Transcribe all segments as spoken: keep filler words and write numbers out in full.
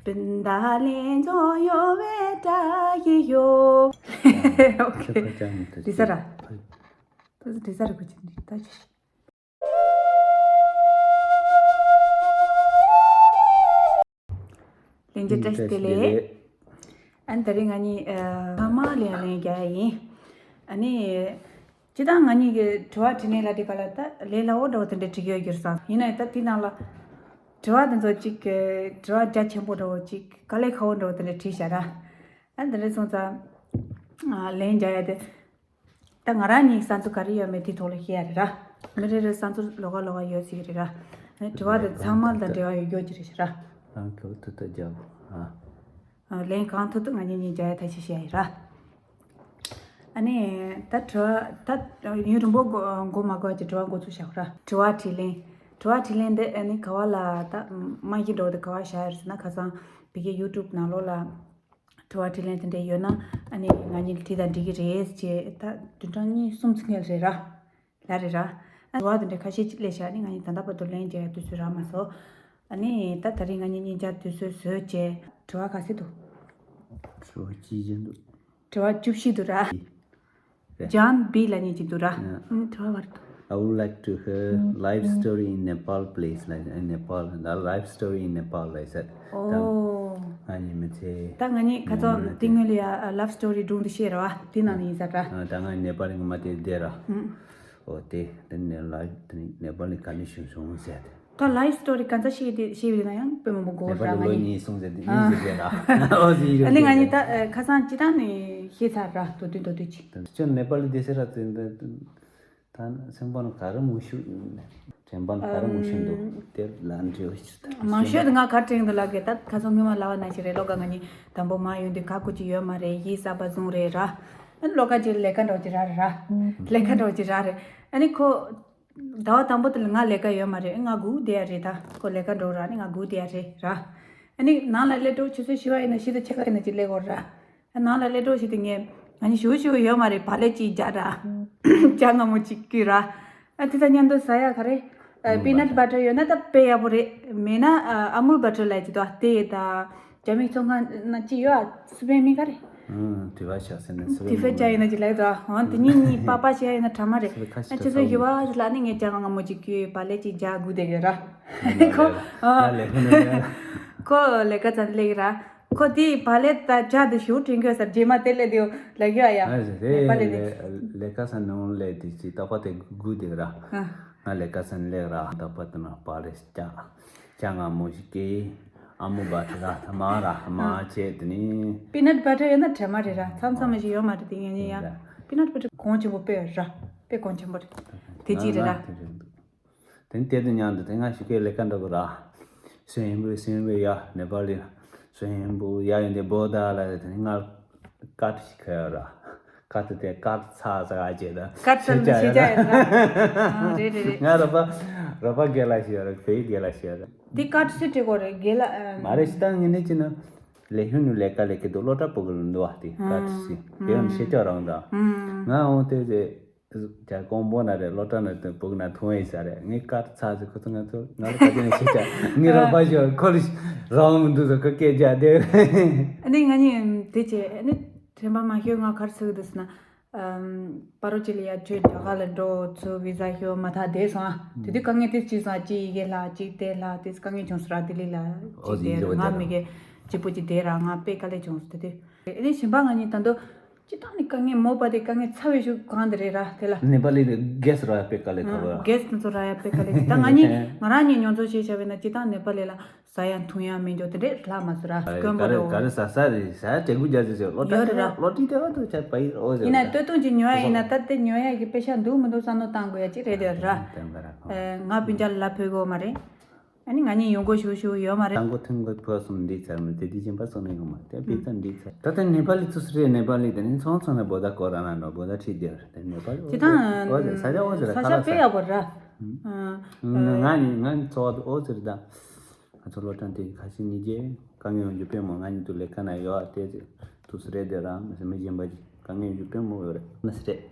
སྤུན་ཟླ་ལྷན་འཛོམས་ཡོད་པའི་བཀྲ་ཤིས་ཤོག་ཨོ་ཁེ། ཁྱོད་ཕར་བཅར་མི་ཐུབ་དྲི་ས་ར། ཕར། ད་དྲི་ས་ར་གོ་ཅི་འདི་ད་ཅི། ལྷན་རྒྱས་བཀྲ་ཤིས་བདེ་ལེགས། ཨ་ནི་ད་རིང་ང་གཉིས་ཨ་ཚང་མ་ལ་ཡང་ལན་རྒྱག་ཡ་ཡིན། ཨ་ནི་སྤྱིར་བཏང་ང་གཉིས་ཀྱི་དྲི་བ་དྲིས་ལན་ལབ་དུས་ག་ལ་ད་ལས་སླ་བོ་འདྲ་བོ་དེ་འདྲ་དྲི་གི་ཡོད་རྒྱུ་རེད་བསམ། ཡིན་ན་ཡང་ད་དེའི་ནང་ལ་དྲི་བ་དེ་ཚོ་གཅིག་གི་དྲི་བ་རྒྱ་ཆེན་པོ་འདྲ་བོ་གཅིག་དཀའ་ལས་ཁག་པོ་འདྲ་བོ་དེ་འདྲ་དྲིས་བཞག་ར། ཨ་ནི་དེ་འདྲ་སོང་ཙང་ཨ་ལན་རྒྱག་ཡ་དེ། ད་ང་རང་གཉིས་བསམ་ཚུལ་ག་རེ་ཡོད་མེད་དེའི་ཐོག་ལ་བཤད་ཡ་རེད་ར། མི་རེ་རེ་བསམ་ཚུལ་ལོགས་ཀ་ལོགས་ཀ་ཡོད་སྲིད་ཀྱི་རེད་ར། དྲི་བ་དེ་ཚང་མ་དང་འབྲེལ་བ་ཡོད་རྒྱུ་ཅིག་རེད་ཤག་ར། རང་ག་ཐུབ་ཐུབ་རྒྱག་དགོས་ཨ། ལན་གང་ཐུབ་ཐུབ་ང་གཉིས་གཉིས་རྒྱག་ཡ་ཐབས་ཤེས་བྱེད་ཡ་ཡིན་ར། ཨ་ནི་ད་དྲི་བ་ད་ཡུན་རིང་པོ་འགོར་མ་དགོས་ཀྱི་དྲི་བ་འགོ་ཚུགས་བཞག་ར། དྲི་བ་དྲིས་ལན། དྲི་བ་དྲིས་ལན་དེ་ཨ་ནི་ག་བ་ལ་ད་རྨང་གཞི་འདྲ་བོ་དེ་ག་བ་བཞག་ཡོད་ཟེར་ན། ཁ་སང་བི་ཀའི་ཡུ་ཊུབ་ནང་ལོགས་ལ། དྲི་བ་དྲིས་ལན་དེ་འདྲ་ཡོད་ན་ཨ་ནི་ང་གཉིས་ལ་དྲིས་དང་འགྲིག་གི་རེད་ཅེས། ད་བདུན་ཕྲག་གཉིས་གསུམ་ཙམ་སྔོན་རེད་ར། ལ་རེད་ར། ཨ་དྲི་བ་དེ་འདྲ་ཁ་ཤས་ཅིག་སླེབས་ཤག་ཨ་ནི་ང་གཉིས་ད་ལྟ་བར་དུ་ལན་རྒྱག་ཡ་དུས་ཚོད་རག་མ་སོང་། ཨ་ནི་ད་ད་རིང་ང་གཉིས་གཉིས་ཆ་དུས་ཚོད་བཟོས་བྱས་དྲི་བ་ག་ཚོད་འདུག་དྲི་བ་ཅི་བཞིན་འདུག་དྲི་བ་བཅུ་བཞི་འདུག་ར། ཇཱན་བི་ལབ་མཁན་ཅིག་འདུག་ར། ཡ། ཨ་ནི་དྲི་བ་བར་དུ། I would like to hear life story in Nepal, please. Like, in Nepal, the life story in Nepal, I said. ཨོ། ད་ང་གཉིས་མི་ཚེ། ད་ང་གཉིས་ཁ་སང་ང་གཉིས་དེ་སྔོན་ལ་ཡ་ལབ་སི་ཊོ་རི་སྒྲུང་དེ་བཤད་ར་བ། དེ་ནང་ནས་ཡིན་ས་ར། ཨ། ད་ང་ནེ་པ་ལི་ངོ་མ་དེ་བསྡད་ར། ཨུམ། ཨོ་དེ་དེ་ནས་ལ་དེ་ནེ་པ་ལི་ག་ནས་བྱུང་སོང་ཟེར་ཏེ། ད་ལའིཕ་སི་ཊོ་རི་ག་ཚོད་ཤེས་དེ་ཤེས་པ་ཡིན་ན་ཡང་དཔེ་མང་པོ་དགོས་ར། ནེ་པ་ལི་ང་ལོ་གཉིས་གཉིས་སོང་ཟེར་དེ་ཨ་གཉིས་ཟེར་ར། ཨོ་ཟེར་ཡོད། ཨ་ནི་ང་གཉིས་ད་ཨ་ཁ་སང་སྤྱིར་བཏང་ནས་ཤེས་ཚར་ར། མདོར་བསྡུས་མདོར་བསྡུས་ཅིག་ཁྱོད་ནེ་པ་ལི་བསྡད་ས་ར་དེ་འདི། ད་ནི་སེམས་པ་ནི་ག་རེ་མུ་ཤུ། དྲན་པ་ནི་ག་རེ་མུ་ཤུ་འདུག་དེ་ལ་འདྲི་བ་ཞིག་ད་མང་ཤོས་དེ་ང་ག་དྲན་འདུག་ལབ་གི། ད་ཁ་སང་སྔོན་མ་ལབ་པ་ནང་བཞིན་རེད། སློབ་གྲྭ་ང་གཉིས་དང་པོ་མར་ཡོང་དུས་ཁ་ཁུ་ཅིག་ཡོད་མ་རེད། ཡིད་གསར་པ་བཟུང་རེད་ར། ཨ་ནི་སློབ་གྲྭ་ཅིག་ལས་ཀ་འདྲ་བོ་ཅིག་རག་རེད་ར། ལས་ཀ་འདྲ་བོ་ཅིག་རག་རེད། ཨ་ནི་ཁོ་ཟླ་བ་དང་པོ་དེ་ལ་ང་ལས་ཀ་ཡོད་མ་རེད། ང་སྒུག་བསྡད་ཡ་རེད། ད་ཁོ་ལས་ཀ་འགྲོ་ར། ཨ་ནི་ང་སྒུག་བསྡད་ཡ་རེད་ར། ཨ་ནི་ནང་ལ་སླེབས་འགྲོ་ཆུ་ཚོད་བཞི་པ་ཡིན་ན་བཞི་དང་ཕྱེད་ཀ་ཡིན་ན་ཅིག་སླེབས་དགོས་ར། ནང་ལ་སླེབས་འགྲོ་ཞིག་དེ་ངས་ང་གཉིས་ཞུ་ཞུ་ཡོད་མ་རེད། བག་ལེབ་ཅིག་རྒྱག་ར། ཇ་མངར་མོ་ཅིག་སྐྱུར་ར། ཨ་དེ་དང་མཉམ་དུ་ཟ་ཡ་ག་རེ། ཨ་ཨ་མུལ་པི་ནཊ་བ་ཊར། བ་ཊར་ཡོད་ན་ད་དཔེ་ཡག་པོ་རེད། མེད་ན་ཨ་ཨ་མུལ་བ་ཊར་ལབ་ཅིག་འདུག་དེ་དང་རྒྱ་མིའི་ཚོང་ཁང་ན་ཅིག་ཡོད་ཨ། སི་པན་མི་ག་རེ། ཨ་དེ་བ་ཤ་ཟེར་ན་སི་པན། དེ་བས་ཅ་ཡིན་ན་ཅིག་ལབ་འདུག་ཨ་དེ་གཉིས་གཉིས་པགས་པ་བཤད་ཡིན་ན་དྲ་མ་རེད། སི་པན་ཁ་ཤས་ཨ་ཁྱེད་ཚོ་ཞུ་བ་ལ་ནི་ངས་ཇ་མངར་མོ་ཅིག་སྐྱུར། བག་ལེབ་ཅིག་རྒྱག་སྒུག་བསྡད་ཡོད་ར། ཁོ་ཨ་ཁོ་ལས་ཀ་ཚར་སླེབས་ར། ཁོ་དེའི་བག་ལེབ་དང་ཇ་དེ་ཞུ་དྲན་གྱི་ཡོད་ས། རྗེས་མ་དེ་སླེབས་དུས་ལབ་ཡོད་ཡ། ཨ་ནེ་པ་ལི་ནས། ལས་ཀ་ས་ནང་སླེབས་དུས་ཅིག་རྟག་པར་དེ་སྒུག་བསྡད་ར། ཨ་ང་ལས་ཀ་ས་ནས་སླེབས་ར། རྟག་པར་དེ་ན་བག་ལེབ་ཅིག་ཇ་མངར་མོ་ཞིག་གི་ཨ་མུལ་བ་ཊར་ར། དེ་མར་ར་མར་བྱས། དེ་ནས་པི་ནཊ་བ་ཊར་ཡོད་ན་དྲ་མ་རེད་ར། མཚམས་མཚམས་ཞིག་ཡོད་མ་རེད། དེ་ངས་ཉན་ཡ། པི་ནཊ་བ་ཊར་གོང་ཆེན་པོ་དཔེ་ར། དཔེ་གོང་ཆེན་པོ་རེད། དེ་ཅི་རེད་ར། དེ་ནས་དེ་དང་མཉམ་དུ་དེ་ང་ཞིག་གི་ལས་ཀ་འགྲོ་གི་ར། སོན་ཡིན་པོ་སོན་པོ་ཡ་ནེ་པ་ལི་སོན་ཡིན་པོ་ཡ་ཡིན་དེ་བོ་ད་ལ་དེ་ནས་ང་ཀ་ཏི་ཞིག་ཁ་ཡོད་ར། ཀ་ཏི་དེ་ཀ་ཏི་ཚ་ས་ག་བྱེད་ད། ཀ་ཏི་ཚ་ལ་ཤེས་བྱ་ཡོད་ར། ཨ་རེད་རེད་རེད། ང་རོ་པ་རོ་པ་རྒན་ལགས་ཤིག་ཡོད་ར། བོད་ཡིག་རྒན་ལགས་ཤིག་ཡོད་ར། དེ་ཀ་ཏི་སུས་སྤྲད་དགོས་རེད། རྒན་ལགས་ཨ། མ་རེད། ཤི་ད་ངས་ནས་ཅི་ན་ལས་ཡུན་ནུ་ལས་ཀ་ལས་ཀི་འདུག་སློབ་གྲྭ་ཕྲུ་གུ་ལ་འདུག་བ། དེ་ཀ་ཏི་སི་དེ་ཡང་ཤེས་བྱ་རང་ད། ང་འོང་དེ་དེ། ཇ་ཀོང་པོ་ན་རེད། སློབ་གྲྭ་ན་དེ་ཕྲུ་གུ་ན་ཐུང་ཡིན་ས་རེད། ངས་ཀ་ཏི་ཚ་ཟེར། ཁོ་ཚོ་ང་ཚོ་ང་ལ་ག་དེ་ནས་ཤེས་བྱ། ངས་རོགས་པ་ཞོར་ཁོ་ལ་རང་མི་འདུག་ཟེར། ཁོ་སྐད་རྒྱག་དེ། ཨ་ནི་ང་གཉིས་དེ་བྱས། ཨ་ནི་དྲན་པ་མ་ཤོར་ང་ག་རེ་ཟེར་གི་འདུག་ཟེར་ན། ཨམ། པ་རོ་ཅི་ལི་ཡ་ཁྱོད་རྒྱ་གར་ལ་འགྲོ་ཚུར་བི་ཟ་ཤོར་མ་ཐག་བསྡད་སོང་ཨ། དེ་དུས་དཀའ་ངལ་དེ་ཅི་སོང་ཨ། གཅིག་ཡི་གེ་ལྷག་གཅིག་དེ་ལྷག་དེ་དཀའ་ངལ་བྱུང་སོང་ར། ལྡི་ལི་ལ་ཨོ་གཅིག་ཟིག་དེ་ཡོད་ང་རེད། མི་གེ་གཅིག་པུ་གཅིག་དེ་ར་ང་དཔེ་དཀའ་ལས་བྱུང་སོང་། དེ་དུས་ཨ་ནི་གཞན་པ་ང་གཉིས་ད་དུང་སྤྱིར་བཏང་ནི་དཀའ་ངལ་མོ་པ་དེ་དཀའ་ངལ་ཚ་བའི་ཤུགས་གང་དེ་རེད་ར། དེ་ལ་ནེ་པ་ལི་དེ་གེ་སི་ར་ཡ་དཔེ་དཀའ་ལས་ཁག་པོ་ཡ། གེ་སི་དེ་ཚོ་ར་ཡ་དཔེ་དཀའ་ལས་ད་ང་གཉིས་ང་རང་གཉིས་མྱོང་ཚོར་བྱས་བྱ་བས་ན་སྤྱིར་བཏང་ནེ་པ་ལི་ལ། ཟ་ཡ་འཐུང་ཡ་མེད་འཇོག་དེ་འདྲས་ལྷག་མ་སོང་ར། དཀོན་པོ་ག་རེ་རེད། ག་རེ་ཟ་ས་རེད། ཟ་ཡ་དྲན་སྐུལ་རྒྱག་ཟེར་ཟེར། སློབ་གྲྭ་ཡོད་རེད་ར། སློབ་གྲྭའི་དེ་བ་དུ་ཆ་པ་ཡིན་ཨོ་ཟེར། ཡིན་ན་ད་སྟོད་ཐུང་ཅིག་ཉོ་ཡ་ཡིན་ན་ད་དེ་ཉོ་ཡ་གི་པེ་ཤ་འདུག་མི་འདུག་བསམ་བློ་བཏང་དགོས་ཡ་ཅིག་རེད་དེ་ར། ཨེ་ང་སྤུན་ཀྱག་ལ་ཕོད་གོ་མ་རེད། ཨ་ནི་ང་གཉིས་ཡོང་སྒོ་ཞུ་ཞུ་ཡོད་མ་རེད། ད་མགོ་ཐུན་གོ་ཕོ་སོང་འདི་ཚར་མི་དེ་དེ་གཞན་པ་སོང་ནས་ཡོང་མ་དེ་པི་ཙ་འདི་ཚར། ད་ལྟ་ནེ་པ་ལི་ཚུ་སུ་རེད། ནེ་པ་ལི་དེ་ནི་ཚོང་ཚོང་ནས་བོ་ད་ཀོ་ར་ན་ནོ་བོ་ད་ཁྲིད་དེ་རེད། ནེ་པ་ལི་ཅི་ད་ཨོ་ཟེར་ས་ཆ་ཨོ་ཟེར་ས་ཁ་ཆ་ལ་དཔེ་ཡག་པོ་ར། ང་ནི་ང་ནི་ཚོགས་ཨོ་ཟེར་ད། ང་ཚོ་སློབ་གྲྭ་དེ་ཁ་ཤས་གཉིས་ཀྱིས་དཀའ་ངལ་ཡོང་རྒྱུ་དཔེ་མོ། ང་གཉིས་དུ་ལས་ཀ་ན་ཡོད་ཨ་དེ་ཚེ་དུ་སུ་རེད་དེ་རང་མི་སེ་མི་གཞན་པ་ཅིག་དཀའ་ངལ་ཡོང་རྒྱུ་དཔེ་མོ་ཡོད་རེད་མི་སེ་རེད།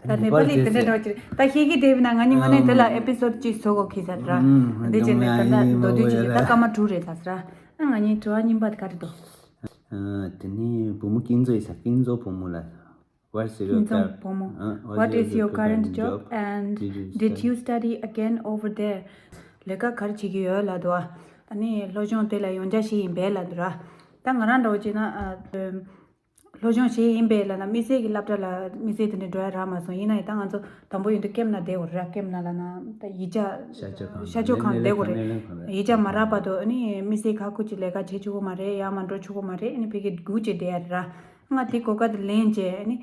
ད་ནེ་པ་ལི་དེ་འདྲ་འགྲོ་ཅིག་ད་ཤེས་ཀྱི་དེ་བས་ན་ང་གཉིས་ངོ་ནས་དེ་ལ་ཨེ་པི་སོ་ཌི་གཅིག་བཟོ་དགོས་ཁེལ་ས་ར། འདི་བྱས་ནས་ད་ད་མདོར་བསྡུས་ཅིག་ད་སྐར་མ་དྲུག་རེད་ད་ཟེར་ར། ཨ། ང་གཉིས་དྲི་བ་རྙིང་པ་དེ་ག་རེ་འདུག་ཨ། དེ་ནས་བུ་མོ་ཀུན་བཟང་ཡིན་ས། ཀུན་བཟང་བུ་མོ་ལ། What's your ཀུན་བཟང་car- བུ་མོ། ཨ། What is your current job and did you study again over there? ལས་ཀ་ག་རེ་བྱེད་ཀྱི་ཡོད་ལབ་འདུག་ཨ་ནི་སློབ་སྦྱོང་དེ་ལ་ཡང་བསྐྱར་བྱས་ཡིན་པས་ལབ་འདུག་ར། ད་ང་རང་འདྲ་བོ་བྱས་ན། ཨ། སློབ་སྦྱོང་བྱས་ཡིན་པས་ལབ་ན། དམིགས་བསལ་གྱི་སློབ་གྲྭ་ལ་དམིགས་བསལ་དེ་འདྲ་འགྲོ་ཡ་རག་མ་སོང་། ཡིན་ན་ཡང་ད་ང་ཚོ་དང་པོ་ཡིན་དུས་ཀེམ་ནང་བསྡད་དགོས་རེད་ར། ཀེམ་ནང་ལབ་ན་ད་ཡིག་ཆ་ཤར་ཕྱོགས་ཁང་ཤར་ཕྱོགས་ཁང་བསྡད་དགོས་རེད། ལས་ལས་ཁང་ལས། ཡིག་ཆ་མ་རག་བར་དུ་ཨ་ནི་དམིགས་བསལ་ཁ་ཁུ་ཅིག་ལས་ཀ་བྱེད་ཆོག་གི་མ་རེད། ཡར་མར་འགྲོ་ཆོག་གི་མ་རེད། ཨ་ནི་ཕ་གིར་སྒུག་བྱས་བསྡད་ཡ་རེད་ར། ང་དེ་གོ་སྐབས་དེ་ལེན་བྱས། ཨ་ནི་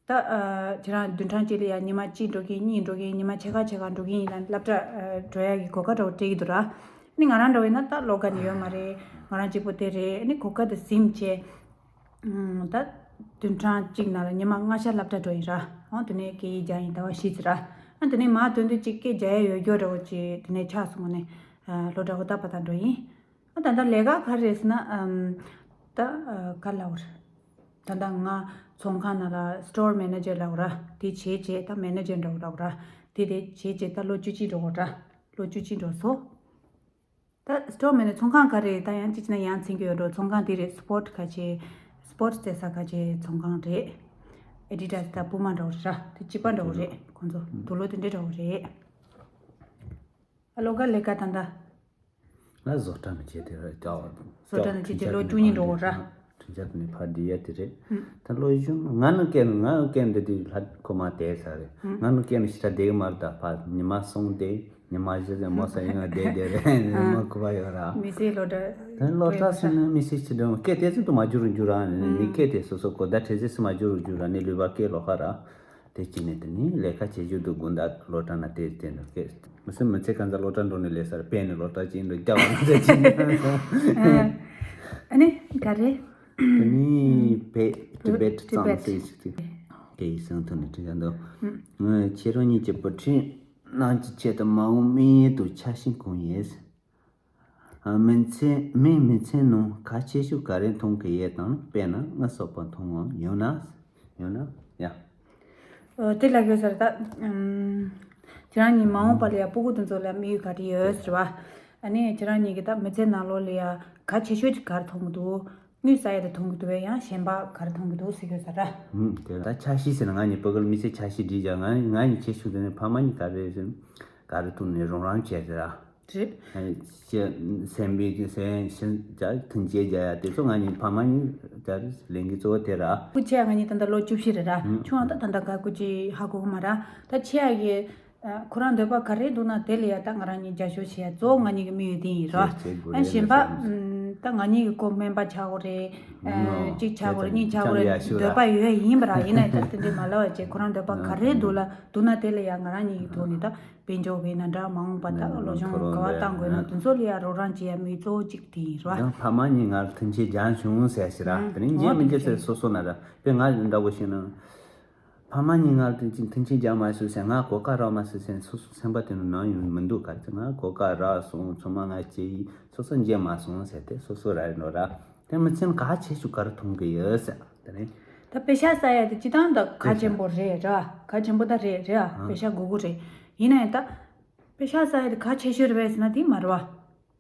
ད་ཨ་ཁྱེད་རང་བདུན་ཕྲག་གཅིག་ལ་ཡ་ཉི་མ་གཅིག་འགྲོ་གིན། གཉིས་འགྲོ་གིན། ཉི་མ་ཕྱེད་ཀ་ཕྱེད་ཀ་འགྲོ་གིན་ཡིན་ན་སློབ་གྲྭ་ཨ་འགྲོ་ཡ་གི་གོ་སྐབས་འདྲ་བོ་སྤྲད་ཀྱི་འདུག་ར། ཨ་ནི་ང་རང་འདྲ་བོ་ཡིན་ན་ད་ལོགས་ཀ་ནས་ཡོད་མ་རེད། ང་རང་གཅིག་པོ་དེ་རེད། ཨ་ནི་གོ་སྐབས་དེ་ཟིན་བྱས། ཨུམ། ད་བདུན་ཕྲག་གཅིག་ནང་ལ་ཉི་མ་ལྔ་ཤར་སློབ་གྲྭ་འགྲོ་ཡིན་ར། འོ་དེ་ནས་སྐད་ཡིག་སྦྱང་ཡིན། ཟླ་བ་བཞི་ཙམ་ར། ཨ་དེ་ནས་མར་ཐོན་དུས་ཅིག་སྐད་རྒྱག་ཡ་ཡོད་རྒྱུ་འདྲ་བོ་ཅིག་དེ་ནས་ཆགས་སོང་། ཨ་ནི་ཨ་སློབ་གྲྭ་ཧུར་ཐག་པ་ཐག་འགྲོ་ཡིན། ཨ་ད་ལྟ་ལས་ཀ་ག་རེ་རེད་ཟེར་ན། ཨམ། ད་ཨ་ག་ལབ་དགོས་རེད། ད་ལྟ་ང་ཚོང་ཁང་ནང་ལ་སི་ཊོར་མེ་ནེ་ཇར་ལབ་དགོས་ར། དེ་བྱས་བྱས་ད་མེ་ནེ་ཇར་འདྲ་བོ་ལབ་དགོས་ར། དེ་དེ་བྱས་བྱས་ད་ལོ་བཅུ་གཅིག་འགྲོ་དགོས་ར། ལོ་བཅུ་གཅིག་འགྲོ་སོང་། ད་སི་ཊོར་མེ་ནེ་ཇར། ཚོང་ཁང་ག་རེ་རེད། ད་ཡང་གཅིག་བྱས་ན་ཡང་མཚན་གྱི་ཡོད་འགྲོ། ཚོང་ཁང་དེ་རེད། སི་པོར་ཊི་ཁ་ཆེ། སི་པོར་ཊི་རྩེ་ས་ཁ་ཆེ་ཚོང་ཁང་རེད། ཨེ་ཌི་ཌ་སི་དང་པུ་མ་འདྲ་བོ་རེད་ར། དེ་གཅིག་པ་འདྲ་བོ་རེད། ཁོང་ཚོ་དུག་ལོག་དེ་འདྲ་འདྲ་བོ་རེད། ཨ་ལོ་ག་ལས་ཀ་ད་ལྟ། ང་བཟོ་གྲྭ་ནས་བྱས་དེ་རེད། ཀྱ་བ་བཟོ་གྲྭ་ནས་བྱས་དེ་ལོ་བཅུ་གཉིས་འགྲོ་གི་ར། ཁྲིམས་འཆར་དེ་ནས་ཕར་བསྡད་ཡ་དེ་རེད། ད་ལོ་གཞོན་ང་ནི་སྐད་ནི་ང་སྐད་འདི་དེ་ལྷ་ཁོ་མ་དེ་ས་རེད། ང་ནི་སྐད་ནི་ཞེ་དྲག་བསྡད་གི་མ་རེད། ད་ཕར་ཉི་མ་གསུམ་བསྡད། ཉི་མ་བཞི་ཙམ་མོ་ས་ཡིན་ང་བསྡད་བསྡད་རེད། མ་ཁོ་པ་ཡོད་ར། མི་སེར་སློབ་གྲྭ། ད་སློབ་གྲྭ་ཟེར་ན་མི་སེར་ཆེ་འདྲ་སྐད་དེ་ཚོ་དུ་མ་འགྱུར་རུ་འགྱུར་ར། མི་སྐད་དེ་སོ་སོ་གོ་བརྡ་འཕྲོད་ཚད་སུ་མ་འགྱུར་རུ་འགྱུར་ར། ནི་ལུས་པ་སྐད་ལོག་ཁ་ར། དེ་གཅིག་ནས་དེ་ནི་ལས་ཀ་བྱེད་རྒྱུ་འདུག་དགོང་དག་སློབ་གྲྭ་ན་དེ་དེ་འདྲ་སྐད་མི་སེར་མི་ཚེ་གང་ཚ་སློབ་གྲྭ་འགྲོ་ནས་ལས་སར་དཔེ་ནས་སློབ་གྲྭ་ཅིག་འགྲོ་རྒྱ་བ་ན་ཚེ་ཅིག་འགྲོ། ཨ་ནི་ག་རེ། དེ་ནི་བེ་ཊི་བེ་ཊི་གཙང་སེལ་ཞིག་དེ་སྐད་ཡིག་སྲུང་ཐོག་ནས་བྲིས་ཡ་འདུག་ང་ཁྱེད་རང་གཉིས་ཀྱི་བུ་ཁྲིད་རྣམས་ཀྱི་ཆེད་དུ་མ་འོངས་དམིགས་ཡུལ་དུ་འཆར་གཞི་སྐོང་ཡས། མི་ཚེ་མིའི་མི་ཚེ་ནང་གལ་ཆེ་ཤོས་ག་རེ་མཐོང་གི་ཡོད་དམ། དཔེར་ན་ང་སོགས་པ་མཐོང་ངམ། ཡང་ན་ཡང་ན་ཡ། ཨོ་དེ་ལ་ཡོད་ཟེར་ད། ཨམ། ཁྱེད་རང་གཉིས་མ་འོངས་པ་ལ་ཡ་སྤུ་གུ་དེ་ཚོ་ལ་དམིགས་ཡུལ་ག་རེ་ཡོད་ཟེར་བ། ཨ་ནི་ཁྱེད་རང་གཉིས་ཀྱི་ད་མི་ཚེ་ནང་ལོགས་ལ་ཡ་གལ་ཆེ་ཤོས་ཀྱི་ག་རེ་མཐོང་གི་འདུག་དངུལ་ཟ་ཡ་དེ་མཐོང་གི་འདུག་པས། ཡང་གཞན་པ་ག་རེ་མཐོང་གི་འདུག་ཟེར་གྱི་ཡོད་ཟེར་ར། ཨུམ། དེ་ད་འཆར་གཞི་ཟེར་ན་ང་གཉིས་ཕ་གིར་མི་ཚེ་འཆར་གཞི་བསྒྲིགས་བཞག་ང་ང་གཉིས་བྱེད་ཤུགས་དེ་ནི་ཕ་མ་གཉིས་ག་རེ་ཟེར་ག་རེ་ཐུག་ནས་རོགས་རམ་བྱས་ཟེར་ར། རེད། ཨ་ནི་སེམས་པའི་སེམས་ཤིན་ཅག་ཐུན་ཆད་རྒྱག་ཡ་དེ་ཚོ་ང་གཉིས་ཕ་མ་གཉིས་ཀྱི་ལས་འགན་གཙོ་བོ་དེ་ར། སྐུ་ཆེ་ང་གཉིས་ད་ལྟ་ལོ་བཅུ་བཞི་རེད་ར། ཨུམ། ཆུང་བ་ད་ད་ལྟ་ག་སྐུ་ཆེ་ཧ་གོ་གི་མ་ར། ད་ཆེ་ཡ་གི་ཨ། ཁོ་རང་འདོད་པ་ག་རེ་འདུག་ན་དེ་ལ་ཡ་ད་ང་རང་གཉིས་རྒྱབ་སྐྱོར་བྱེད་ཡ་གཙོ་བོ་ང་གཉིས་ཀྱི་དམིགས་ཡུལ་དེ་ཡིན་རོ། བྱེད་དགོས་ཨ་རེད་གཞན་པ། ལགས་སོ། ཨམ། ད་ང་གཉིས་ཀྱི་ཁོ་སྨན་པ་ཆགས་དགོས་རེད། ཨ། ཨོ། གཅིག་ཆགས་དགོས་རེད། གཉིས་ཆགས་དགོས་རེད། ཆགས་ཡ་ཤོད་འདོད་པ་ཡོད་ཡིན་པ་ར། ཡིན་ན་ད་དེ་འདྲས་མ་ལབ་པ་བྱས། ཁོ་རང་འདོད་པ་ག་རེ་འདུག་ལ་འདུག་ན་དེ་ལ་ཡ་ང་རང་གཉིས་ཀྱི་ཐོག་ནས་ད་དཔལ་འབྱོར་གྱི་ཡིན་ན་འདྲ། མ་འོངས་པ་ད་ལོ་གཞོན་ག་བ་བཏང་དགོས་ན་དེ་ཚོ་ལ་ཡ་རོགས་རམ་བྱེད་ཡ་དམིགས་ཡུལ་གཙོ་བོ་གཅིག་དེ་ཡིན་རོ། ཡང་ཕ་མ་གཉིས་ང་ལ་མཐུན་རྐྱེན་སྦྱངས་བྱུང་ཟེར་ཞིག་ར། དེ་རིང་རྗེས་མི་རྗེས་ཟེར་སོ་སོ་ན་ར། དཔེ་ང་འདྲ་བོ་ཞིག་ན། ཕ་མ་གཉིས་ང་ལ་མཐུན་རྐྱེན་མཐུན་རྐྱེན་སྦྱངས་མ་སོང་ཟེར། ང་གོ་སྐབས་རག་མ་སོང་ཟེར། སོ་སོ་སེམས་པ་དེ་ནང་ནང་ཡོང་མི་འདུག་ག་ཚོད་ང་གོ་སྐབས་རག་སོང་། ཚང་མ་ང་སྐྱེ་ཡིན་སོ་སོ་འཇལ་མ་སོང་ཟེར་ཏེ་སོ་སོ་ར་རེད་འགྲོ་ར། དེ་མི་ཚེ་གལ་ཆེ་ཤོས་ག་རེ་མཐོང་གི་ཡོད་ཟེར། དེ་ནས་ད་པེ་ཤ་ཟ་ཡ་དེ་སྤྱི་བཏང་ད་གལ་ཆེན་པོ་རེད་ར། གལ་ཆེན་པོ་ད་རེད་རེད་ཨ། ཨ། པེ་ཤ་དགོས་ཀྱི་རེད། ཡིན་ན་ཡང་ད་པེ་ཤ་ཟ་ཡ་དེ་གལ་ཆེ་ཤོས་རེད་པས་ཟེར་ན་དེ་མ་རེད་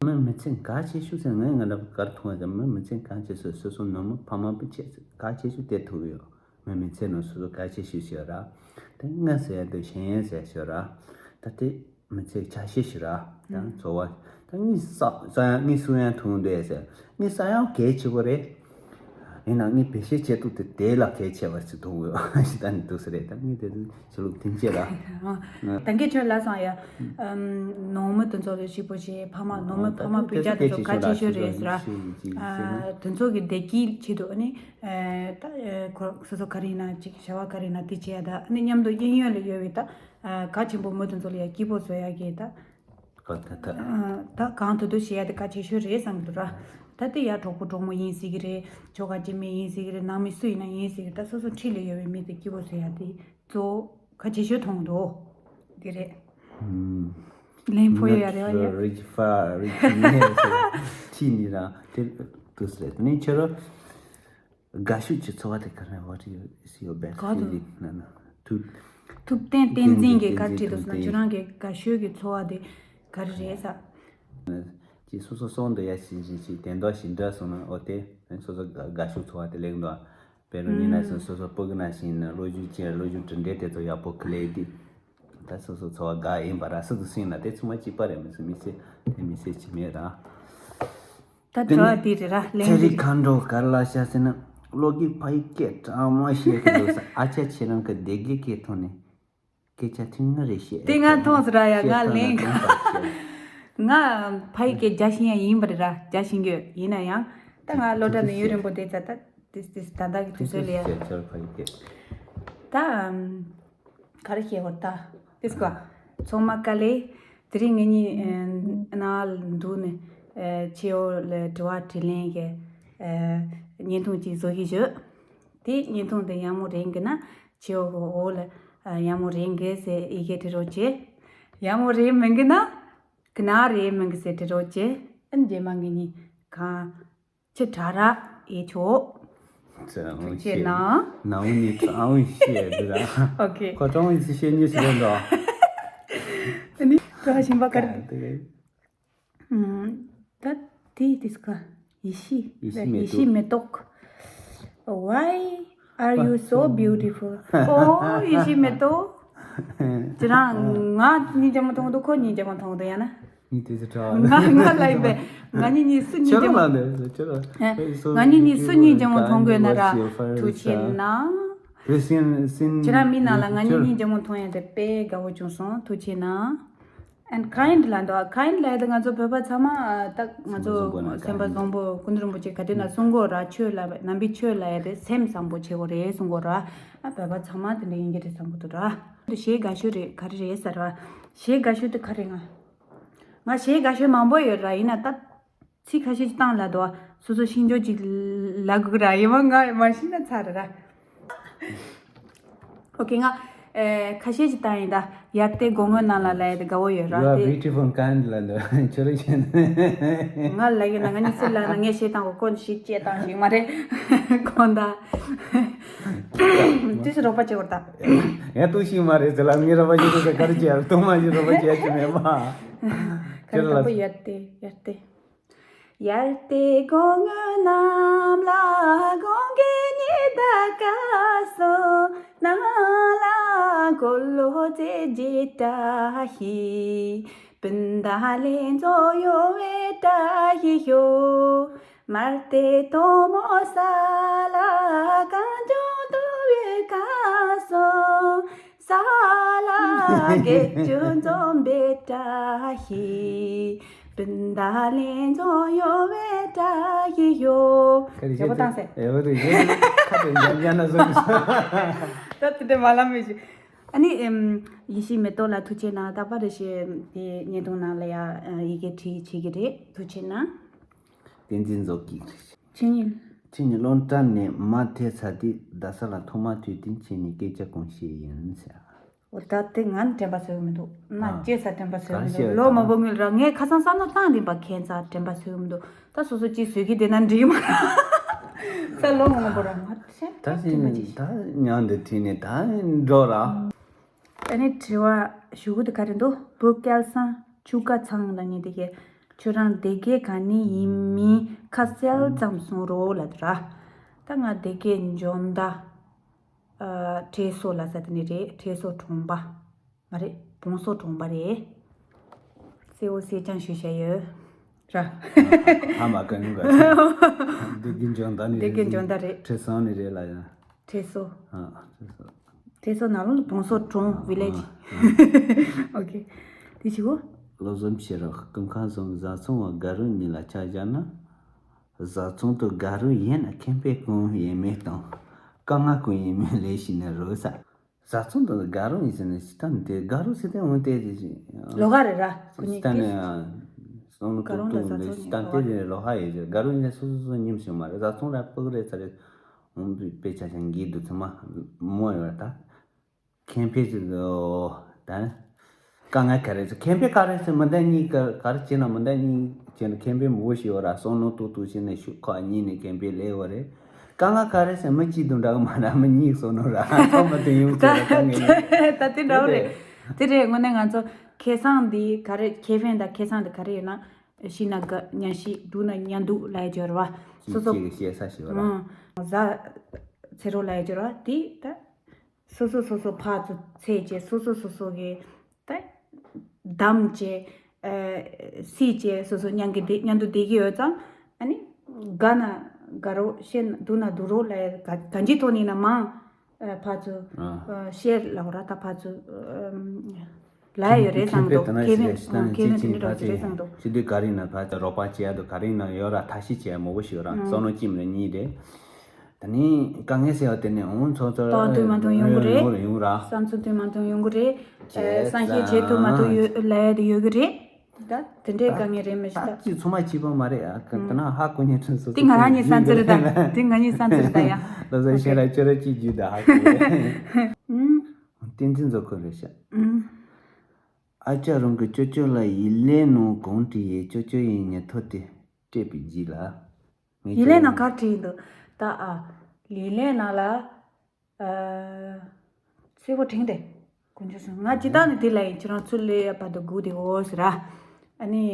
བ། མི་མི་ཚེ་གལ་ཆེ་ཤོས་ཟེར་ངས་ང་འདྲ་གར་མཐོང་བ་ཙམ་མི་མི་ཚེ་གལ་ཆེ་ཤོས་སོ་སོ་ནོར་མོ་ཕ་མ་བུ་ཆེ་གལ་ཆེ་ཤོས་དེ་ཐུག་ཡོད། མི་མི་ཚེ་ནང་སོ་སོ་གལ་ཆེ་ཤོས་ཤོད་ར། དེ་ང་ཟེར་ཡ་དུ་ཞེན་ཡ་ཟེར་ཤོད་ར། ད་དེ་མི་ཚེ་ཆ་ཤས་ཤིག་ར། ད་འཚོ་བ་ད་ངས་ས་ས་ཡ་ངས་སུ་ཡང་ཐུང་འདོད་ཟེར། ངས་ས་ཡང་གལ་ཆེ་བོ་རེད། ཡིན་ན་ངས་བེད་སྤྱོད་བྱེད་ཐུབ་དེ་དེ་ལ་གལ་ཆེ་བ་ཞིག་མཐོང་ཡོད་ཞེས་ད་ནི་འདུག་ས་རེད། ད་ངས་དེ་ཚོ་ཆོས་ལུགས་མཐུན་རྐྱེན་ལ། ད་གིན་ཁྱོད་ལབ་སོང་ཡ། ཨམ། ནང་མི་དེ་ཚོ་ལ་ཞིབ་པོ་བྱེད། ཕ་མ་ནང་མི་ཕ་མ་སྤུན་ཀྱག་དེ་ཚོ་གལ་ཆེ་ཤོས་རེད་ཟེར་ར། དེ་ཚོ་གི་བདེ་སྐྱིད་ཆེད་དུ་ཨ་ནི་ད་ཁོ་སོ་སོ་ག་རེ་ཡིན་ན་ཅིག་བྱ་བ་ག་རེ་ཡིན་ན་དེ་བྱེད་ཡ། ད་ཨ་ནི་མཉམ་དུ་གཡས་གཡོན་ལ་ཡོད་པའི་ད་གལ་ཆེན་པོ་མི་དེ་ཚོ་ལ་ཡ་སྐྱིད་པོ་བཟོ་ཡ་གི་ད། ད་གང་ཐུབ་ཐུབ་བྱེད་ཡ་དེ་གལ་ཆེ་ཤོས་རེད་བསམ་གི་འདུག་ར། ད་དེ་ཡ་གྲོགས་པོ་གྲོགས་མོ་ཡིན་སྲིད་གི་རེད། ཁྱོ་ག་སྐྱེ་དམན་ཡིན་སྲིད་གི་རེད། ནང་མི་སུ་ཡིན་ན་ཡིན་སྲིད་གི་རེད། ད་སོ་སོ་འཁྲིས་ལ་ཡོད་པའི་མི་དེ་སྐྱིད་པོ་བཟོ་ཡ་དེ་གཙོ་བོ་གལ་ཆེ་ཤོས་མཐོང་གི་འདུག་དེ་རེད། ལན་ཕོ་ཡ་ཡ་རེད་བ་ཡ། Not rich far, rich near ཁྲིད་ནི་ར་དེ་དུས་རེད། དེ་ནས་ཁྱོད་ར། དགའ་ཤོས་ཀྱི་འཚོ་བ་དེ་ག་རེ། What is your best ག་དུ་feeling ན་ན། ཐུབ་ཐུབ་བསྟན་བསྟན་འཛིན་གྱིས་ག་རེ་བྲིས་འདུག་ཟེར་ན། ཁྱོད་རང་གི་དགའ་ཤོས་ཀྱི་འཚོ་བ་དེ་ག་རེ་རེད་ཟེར། ཅིག་སོ་སོ་སོང་དུ་ཡ་ཞིག་ཞིག་ཅིག་དེ་འདྲ་ཞིག་འདྲ་སོང་ན་ཨོ་དེ་སོ་སོ་དགའ་ཤུགས་ཚོར་བ་དེ་ལེགས་འདུག་དཔེར་ན་ཉིན་ན་སོ་སོ་སྤུ་གུ་ན་ཞིག་ན་བློ་རྒྱུག་ཅན་བློ་རྒྱུག་གྲུབ་འབྲས་དེ་ཚོ་ཡག་པོ་ཁུ་ལེ་དེ། ད་སོ་སོ་ཚོར་བ་དགའ་ཡིན་པ་ར་སུ་དུ་སེང་ན་དེ་ཚང་མ་གཅིག་པ་རེད། མི་སེ་མི་སེ་དེ་མི་སེ་ཅི་མེད་ར། ད་དེ་དྲི་ནི་བ་དེ་རེད་ར། ལན་ཚེ་རིང་དེ་མཁའ་འགྲོ་གར་ལ་ཤ་ཟེར་ན་བློ་གི་ཕ་ཡི་སྐད་གྲགས་མ་བཤད་གི་འདུག་ས། ཨ་ཅག་ཁྱེད་རང་གི་སྡེ་དགེ་སྐད་ཐོག་ནས་སྐད་ཆ་ཐུང་ངུ་རེ་བཤད། དེ་ང་མཐོང་ཟེར་ར་ཡ། ང་ལན་ང་ཕ་ཡི་སྐད་རྒྱག་ཤེས་ཡ་ཡིན་པ་རེད་ར། རྒྱག་ཤེས་ཀྱི་ཡོད། ཡིན་ན་ཡང་ད་ང་སློབ་གྲྭ་ནས་ཡུན་རིང་པོ་བསྡད་ཚར། ད་དེ་དེ་ད་ལྟ་གི་དུས་ཚོད་ལ་ཡ། ད་ག་རེ་བཤད་དགོས་ད། དེ་སྐོར་ཚང་མ་དཀའ་ལས། དེ་རིང་ངེད་གཉིས་ནང་འདུག་ནས་ཆེ་བོ་ལ་དྲི་བ་དྲིས་ལན་གྱི་བརྙན་ཐུང་ཅིག་བཟོ་གི་ཡོད། དེ་བརྙན་ཐུང་དེ་ཡག་མོ་རེད་གི་ན་ཆེ་བོ་གི་འོག་ལ་ཡག་མོ་རེད་གི་ཟེར་ཡི་གེ་བྲི་རོགས་བྱེད། ཡག་མོ་རེད་མིན་གི་ན་གི་ན་རེད་མིན་གི་ཟེར་བྲི་རོགས་བྱེད། ཨ་ནི་རྗེས་མ་ངེད་གཉིས་གང་། ཅི་དྲ་ར་ཨེ་ཆོག་ཚེ་རང་ཐུགས་རྗེ་ཆེ་ཆེ་གནང་། ནང་ནས་ཀྲང་བཤད་དུ་ར། ཨོ་ཁེ། ཁོ་ཀྲང་ཅི་བཤད་ཉེ་ཞིག་རེད་འདུག་ཨ་ནི་ཀྲང་ཞིམ་པ་དཀར། ད་དེ་དེ་སྐ་ཡེ་ཤི། ཡེ་ཤི་མེ་ཏོག་ཡེ་ཤི་མེ་ཏོག Why are you so beautiful? ཨོ་ཡེ་ཤི་མེ་ཏོག་ཅི་རང་ང་གཉིས་རྒྱ་མ་མཐོང་འདུག་ཁོ་གཉིས་རྒྱ་མ་མཐོང་འདུག་ཡ་ན། ངས་དེ་ཚོ་གྲྭ་ང་ང་ལ་ཡིན་པས། ང་གཉིས་གཉིས་སུ་གཉིས་ཁྱེད་རང་ལ་འདི་ཁྱེད་རང་། ང་གཉིས་གཉིས་སུ་གཉིས་རྒྱ་མོ་མཐོང་དགོས་ན་ར། ཐུགས་ཆེ་གནང་། ཁྱེད་རང་མི་ནང་ལ་ང་གཉིས་གཉིས་རྒྱ་མོ་མཐོང་ཡ་དེ་དཔེ་དགའ་བོ་བྱུང་སོང་། ཐུགས་ཆེ་གནང་། And kind ལ་འདུག kind ལ་ཡ་དེ་ང་ཚོ་བོད་པ་ཚང་མ་ད་ང་ཚོ་སེམས་པ་བཟང་པོ་ཀུན་རིན་པོ་ཆེ་ག་དུས་ན་གསུང་གོ་ར། ཆོས་ལ་ནམ་པའི་ཆོས་ལ་ཡ་དེ་སེམས་བཟང་པོ་བྱེད་དགོས་རེད་གསུང་གོ་ར། ཨ་བོད་པ་ཚང་མ་དེ་འདྲ་ཡིན་གྱི་རེད་བསམ་གི་འདུག་ར། གཞས་དགའ་ཤོས་རེད་ག་རེ་རེད་ཟེར་བ། གཞས་དགའ་ཤོས་དེ་ག་རེ་ང་། ང་གཞས་དགའ་ཤོས་མང་པོ་ཡོད་ར། ཡིན་ན་ད་ཚིག་ཁ་ཤས་ཅིག་བཏང་ལ་དོ། སོ་སོ་ཤིང་ཇོ་ཅིག་ལ་དགོས་ར། ཡིན་མ་ང་མ་ཤེས་ན་ཚར་ར། ཨོ་ཁེ། ང་ཨེ་ཁ་ཤས་ཅིག་བཏང་ཡིན་ད། ཡར་ཏེ་སྒོ་ངོས་ནང་ལ་ལ་ཡ་དེ་དགའ་བོ་ཡོད་ར། You are དེ་beautiful kind ལ་འདི་ཆུ་རུ་ཆེན། ང་ལ་ཡིན་ན་ང་གཉིས་སུ་ལ་ན་ངས་ཤེས་དང་གོ་ཀོན་ཞིག་ཅེས་དང་ཞིག་མ་རེད། གོན་ད། དུས་སུ་རོགས་པ་བྱེད་བར་ད། ཡ་ཏུ་ཤི་མ་རེད་ཟེར་ལ་ངའི་རོགས་པ་བྱེད་དུས་ག་རེ་བྱེད་ཡ་ཏུ་མ་ཞིག་རོགས་པ་བྱེད་ཀྱི་མེད་མ། ག་རེ་དང་པོ་ཡར་ཏེ་ཡར་ཏེ། ཡར་ཏེ་སྒོ་ངོས་རྣམས་ལ་གོང་གི་ཉི་ཟླ་སྐར་གསུམ། ནང་ལ་འཁོར་ལོ་རྩེ་རྗེས་བཀྲ་ཤིས། སྤུན་ཟླ་ལྷན་འཛོམས་ཡོང་བའི་བཀྲ་ཤིས་ཤོག་མར་ཏེ་དོ་མོ་ས་ལ་གངས་ལྗོངས་དུ་བའི་ཁ་སོ། ས་ལ་དགེ་སྐྱོན་འཛོམས་པའི་བཀྲ་ཤིས། སྤུན་ཟླ་ལྷན་འཛོམས་ཡོང་བའི་བཀྲ་ཤིས་ཤོག་ཁ་རེ་ཡག་པོ་བཏང་ཟེར། ཡག་པོ་རེད། ཁ་དེ་འཇམ་འཇམ་ན་བཟོ་གི་སོང་། ད་དེ་འདྲ་མ་ལབ་མི་ཞིག་ཨ་ནི་ཨེམ། ཡེ་ཤེས་མེ་ཏོག་ལ་ཐུགས་ཆེ་གནང་། རྟག་པར་རེ་ཞིག་དེ་བརྙན་ཐུང་ནང་ལ་ཡ་ཡི་གེ་བྲིས་བྱེད་ཀྱི་རེད། ཐུགས་ཆེ་གནང་། བསྟན་འཛིན་རྫོགས་སྐྱིད། ཆིན་ཡིན། ཆིན་ཡིན་སློབ་གྲྭ་ནས་མ་ཐེ་ཚ་དེ་རྡ་ས་ལ་ཐོག་མ་ཐུག་དུས་ཁྱེད་ནས་སྐད་ཆ་གང་བཤད་ཡིན་ཟེར། འོ་ད་དེ་ང་ནི་དྲན་པ་གསོས་མི་འདུག་ན་ཨ། སྐྱེས་ས་དྲན་པ་གསོས་མི་ག་འདུག་བཤད་ལོ་མང་པོ་སྔོན་ལ་ངས་ཁ་སང་བསམ་བློ་བཏང་དེ་པ་ཁྱད་མཚར་དྲན་པ་གསོས་མི་འདུག་ད་སོ་སོ་ཅིག་བཟོས་ཀྱི་དེ་ན་འགྲིག་མ་ས་ལོ་མང་པོ་ར་ང་ཤ་ད་དྲན་པ་ཅིག་ད་ཉང་འདི་བྲིས་ནས་ད་འགྲོ་ར། ཨ་ནི་དྲི་བ་ཞུ་གི་འདུག་ག་རེ་འདུག་བུ་སྐལ་བཟང་ཆུ་ཀ་ཚང་ལ་ངས་འདི་གས་ཁྱོད་རང་སྡེ་དགེ་ག་ནས་ཡིན་མིན་ཁ་གསལ་ཙམ་གསུང་རོགས་ལབ་འདུག་ར། ད་ང་སྡེ་དགེ་འཇོ་མདའ། ཨ་ཁྲེ་སོ་ལ་ས་དེ་ནས་རེད། ཁྲེ་སོ་གྲོང་པ་མ་རེད། བོང་སོ་གྲོང་པ་རེད། སེ་འོ་སེ་ཅང་ཞུ་བྱ་ཡོད་ར། ཧ་མ་ག་ནུ་ག་ཚོད། སྡེ་དགེ་འཇོ་མདའ་ནས་སྡེ་དགེ་འཇོ་མདའ་རེད། ཁྲེ་སོ་ནས་རེད་ལ་ཡ། ཁྲེ་སོ། ཨ་ཁྲེ་སོ། ཁྲེ་སོ་ནང་ལོགས་ལ་བོང་སོ་གྲོང་ཝི་ལེ་ཇི། ཨ་ཨོ་ཁེ། དེ་ཞུ་གོ། བློ་བཟང་ཕྱི་རབས་སྐུ་ཁམས་བཟང་། བཟའ་ཚང་བ་དགའ་རོགས་གཉིས་ལ་ཆ་བཞག་ན། བཟའ་ཚང་དུ་དགའ་རོགས་ཡིན་ན་ཁེ་ཕན་གང་ཡིན་མིན་དང་། དཀའ་ངལ་གང་ཡིན་མིན་ལས་ཤེས་ནས་རོགས་ས། བཟའ་ཚང་དུ་དགའ་རོགས་ཡིན་ཟེར་ནས་སི་ཏན་དེ་དགའ་རོགས་ཟེར་ཏེ་འོང་དེ་དེ་ཞིག་ལོ་ག་རེ་ར་ཁོ་གཉིས་ཀྱིས་སི་ཏན་ནས་སོང་ལོ་དཀའ་རོགས་དང་བཟའ་ཚང་གཉིས་སི་ཏན་དེ་ལོ་ག་རེ་ལོ་ཧ་ཡོད་ཟེར། དགའ་རོགས་ཡིན་ཟེར་སོ་སོ་སོ་ཉིམ་ཞིག་མ་རེད། བཟའ་ཚང་ར་ཕུག་རེད་ཚ་རེད། འོང་དུས་དཔེ་ཆ་ཆ་འགྱིག་དུ་ཚང་མ་མོ་ཡོད་ར་ད། ཁེ་ཕན་ཅིག་ད། དཀའ་ངལ་ག་རེ་ཟེར་ཁེ་ཕན་ག་རེ་ཟེར་མི་འདྲ་གཉིས་ཀ་ག་རེ་བྱས་ན་མི་འདྲ་གཉིས་བྱས་ན་ཁེ་ཕན་མང་པོ་ཞིག་ཡོད་ར། སོང་ནོ་ཏུ་ཏུ་བྱས་ནས་ཤུགས་ཁག་གཉིས་ནས་ཁེ་ཕན་ལས་ཡོད་རེད། དཀའ་ངལ་ག་རེ་ཟེར་མི་གཅིག་དང་འདྲ་གི་མ་ར་མི་གཉིས་སོང་ནོ་ར་ཐོག་མ་དུ་ཡོང་ཚེ་ར་ད་ངས་ད་དེ་འདྲ་བོ་རེད། དེ་རེད། དངོས་གནས་ང་ཚོ་ཁེ་བཟང་འདི་ག་རེ་ཁེ་ཕན་དང་ཁེ་བཟང་འདི་ག་རེ་ཡོད་ན། ཤི་ན་དགའ། མཉེས་ཤིང་སྡུག་ན་མཉེས་སྡུག་ལབ་ཡ་ཅིག་ཡོད་རེད་བ། སོ་སོ་གཅིག་གིས་བཤད་ས་ཞིག་ཡོད་ར། ཨང་། གཟའ་ཚེ་རོགས་ལབ་ཡ་ཅིག་ཡོད་རེད་བ། དེ་ད་སོ་སོ་སོ་སོ་ཕར་ཚུར་འཚོལ་བྱས། སོ་སོ་སོ་སོ་གི་ད་བདམས་བྱས། ཨ། སྲིད་བྱས། སོ་སོ་མཉམ་གི་བསྡད། མཉམ་དུ་བསྡད་ཀྱི་ཡོད་ཙང་། ཨ་ནི་དགའ་ན་དགའ་རོགས། ཤི་ན་སྡུག་ན་སྡུག་རོགས་ལབ་ཡ། ག་གང་ཅིའི་ཐོག་ནས་ན་མང་། ཨ། ཕར་ཚུར། ཨ། ཨ། བཤད་ལབ་དགོས་ར། ད་ཕར་ཚུར། ཨ། ལབ་ཡ་ཡོད་རེད་བསམ་འདུག་ཁེ་ཕན་ཁེ་ཕན། ཨ། ཁེ་ཕན་དེ་འདྲ་འདྲ་བོ་ཅིག་རེད་བསམ་འདུག་ཤི་དུས་ག་རེ་ཡིན་ན་ཕར་ཚུར་རོགས་པ་བྱེད་ཡ་དང་ག་རེ་ཡིན་ན་ཡོད་ར། ཐབས་ཤེས་བྱེད་ཡ་མང་པོ་ཞིག་ཡོད་ར། ཨང་། བསམ་བློ་གཅིག་མིན་གཉིས་རེད། ད་ནི་དཀའ་ངལ་ཟེར་བ་དེ་ནི་འོང་ཚོ་ཚོ་ཏོག་ཏོག་མ་ཐུག་ཡོང་གི་རེད། ཡོང་ར། བསམ་ཚུལ་དེ་མ་ཐུག་ཡོང་གི་རེད། བྱས་ཨ། བསམ་ཤེས་བྱེད་ཐུབ་མ་ཐུབ་ཡོད་ལབ་ཡ་དེ་ཡོད་གི་རེད། ད་དེ་འདྲའི་དཀའ་ངལ་རེད་མི་ཤེས་ད། ད་ཅི་ཚང་མ་གཅིག་པ་མ་རེད་ཨ། ད་ན་ཧ་གོ་ཉན་ཚོད་སོ་དེ་ང་རང་གཉིས་བསམ་ཚུལ་རེད་ད། དེ་ང་གཉིས་བསམ་ཚུལ་རེད་ད་ཡ། ལོ་ས་ཤེས་ར་ཅོ་ར་གཅིག་རྒྱུད་ད་ཧ་གོ། ཨུམ། བསྟན་འཛིན་མཛོད་ཁོ་རེད་ཤག་ཨུམ། ཨ་ཅག་རང་གི་ཅོ་ཅོ་ལ་ཡིག་ལན་ནང་གང་བྲིས་ཡས། ཅོ་ཅོ་ཡིས་ཉིན་ཐོ་དེ་སྤྲད་པའི་རྗེས་ལ། ངས་ཡིག་ལན་ནང་ག་རེ་བྲིས་འདུག་ད་ཨ། ཡིག་ལན་ནང་ལ། ཨ། གསལ་པོ་དྲན་ཏེ། དཀོན་མཆོག་གསུམ། ང་སྤྱིར་བཏང་ནས་དེ་ལ་ཡིན། ཁྱེད་རང་ཚུར་སླེབས་ཡ་བར་དུ་སྒུག་བསྡད་དགོས་ཟེར་ར། ཨ་ནི།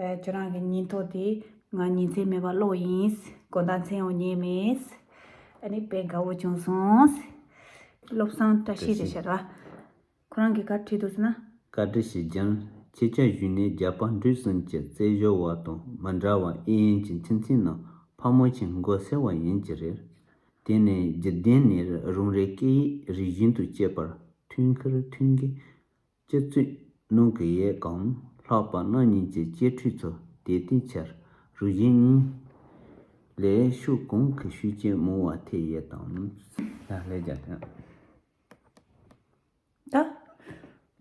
ཨ། ཁྱེད་རང་གི་ཉིན་ཐོ་དེ་ང་ཉིན་མཚན་མེད་པར་ཀློག་ཡིན། དགོང་དག་མཚན་ཡང་ཉལ་མེད། ཨ་ནི་དཔེ་དགའ་བོ་བྱུང་སོང་། བློ་བཟང་བཀྲ་ཤིས་རེད་ཤག་ར། ཁོ་རང་གིས་ག་རེ་བྲིས་འདུག་ཟེར་ན། བཀའ་དྲིན་ཆེ་ལྗང་། ཁྱེད་ཅག་བཞུགས་གནས་རྒྱ་བལ་འབྲུག་གསུམ་གྱི་བཙན་བྱོལ་བ་དང་མི་འདྲ་བར་ཨེ་ཡན་གྱི་འཁྲུག་རྩོད་ནང་ཕ་མ་ཆེན་མགོ་སེར་བ་ཡིན་གྱི་རེད། དེ་ནས་རྒྱུད་ལྡན་ནས་རང་རེའི་སྐད་ཡིག་རིག་གཞུང་དང་བཅས་པར་མཐུན་འགྱུར་མཐུན་འགྱུར་སྤྱི་གཙུག་གནང་གི་ཡོད་གང་། ལྷག་པར་རྣམ་གཉིས་ཀྱི་གཅེས་ཕྲུག་ཚོ་དེ་དུས་ཆར་རིག་གཞུང་གཉིས་ལས་ཕྱོགས་གང་གི་ཤུགས་རྐྱེན་མང་བ་ཐེབས་ཡོད་དམ། ལ་ལས་རྒྱ་ཐོན། ད།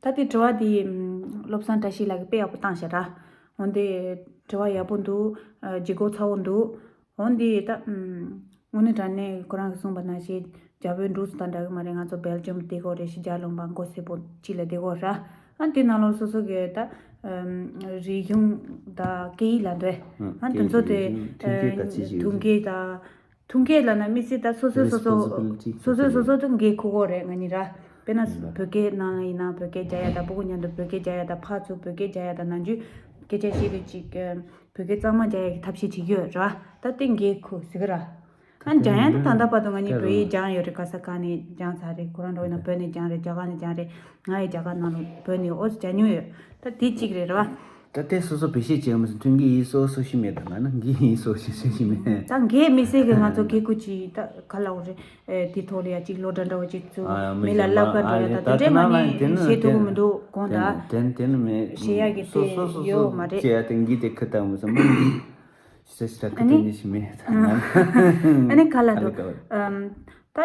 ད་དེ་དྲི་བ་དེ་བློ་བཟང་བཀྲ་ཤིས་ལགས་ཀྱིས་དཔེ་ཡག་པོ་བཏང་ཤག་ར། འོན་ཏེ་དྲི་བ་ཡག་པོ་འདུག་ཨ། ལྗིད་ཁོག་ཚ་བོ་འདུག་འོན་ཏེ་ད། དངོས་གནས་དྲང་གནས་ཁོ་རང་གིས་གསུངས་པ་ནང་བཞིན་རྒྱ་བལ་འབྲུག་གསུམ་དང་འདྲ་གི་མ་རེད། ང་ཚོ་སྦེལ་ཇམ་བསྡད་ཀྱི་ཡོད་རེད། ཤི་རྒྱག་ལུང་པ་མགོ་སེར་པོ་གཅིག་ལ་བསྡད་ཀྱི་ཡོད་ར། ཨ། དེ་ནང་ལོགས་སོ་སོ་གི་ད། ཨམ། རིག་གཞུང་དང་སྐད་ཡིག་ལབ་འདོད། ཨ། དེ་ཚོ་དེ། ཨ། མཐུན་རྐྱེན་དང་། ཐུགས་འགན་ལབ་ན་མི་སྲིད་ད། སོ་སོས་སོ་སོ། Responsibility སོ་སོས་སོ་སོ་དུ་འགན་འཁུར་དགོས་རེད། ང་གཉིས་ར། དཔེར་ན་ཡིན་པ། བོད་སྐད་ནང་ལ་ཡིན་ན་བོད་སྐད་རྒྱག་ཡ་དང་། སྤུ་གུ་མཉམ་དུ་བོད་སྐད་རྒྱག་ཡ་དང་། ཕར་ཚུར་བོད་སྐད་རྒྱག་ཡ་དང་། ནམ་རྒྱུན་སྐད་ཆ་བཤད་དུས་ཅིག་བོད་སྐད་གཙང་མ་རྒྱག་ཡ་གི་ཐབས་ཤེས་བྱེད་ཀྱི་ཡོད་ར། ད་དེ་འགན་འཁུར་ཟེར་གི་ར། ཨ། སྦྱང་ཡ་ད་ད་ལྟ་བར་དུ་ང་གཉིས་བོད་ཡིག་སྦྱངས་ཡོད་རེད། ག་ས་ག་ནས་སྦྱངས་ཚར་རེད། ཁོ་རང་འགྲོ་ཡིན་ན་བོད་ནས་སྦྱངས་རེད། རྒྱ་གར་ནས་སྦྱངས་རེད། ང་ཡི་རྒྱ་གར་ནང་ལ་བོད་ནས་ཨོ་ཙི་སྦྱང་མྱོང་ཡོད། ད་དེ་གཅིག་རེད་ར། ད་དེ་སོ་སོ་བེད་སྤྱོད་བྱེད་མི་སྲིད། མཐུན་རྐྱེན་ཡིན་སོ་སོ་ཤི་མེད་ད། ང་ན་འགན་ཡིན་སོ་སོ་ཤི་ཤི་མེད། ད་འགན་མི་སྲིད་གི། ང་ཚོ་སྐད་ཁུ་ཅིག་ད་ག་ལ་འོ་རེད། ཨེ། དེ་ཐོག་ལ་ཡ་གཅིག་སློབ་གྲྭ་འདྲ་བོ་གཅིག་བཙུགས། ཨ། མི་ལ་བསླབ་ག་འགྲོ་ཡ་ད་དེ་འདྲས་མ་ནི་བཤད་ཐུབ་ཀྱི་མི་འདུག་གོང་ད། དེ་ནི་དེ་ནི་མེད། བཤད་ཡ་གི་སོ་དེ་སོ་སོ་ཡོད་མ་རེད། བྱེད་ཡ་དེ་འགན་དེ་ཁུར་ད་མི་སྲིད་མ། ཤི་ས་ཤི་ད་ཁུར་ཨ་ནི་དེ་ནི་ཤི་མེད་ད། ཨ་ནི་ག་ལ་འདུག་ཨམ། ད་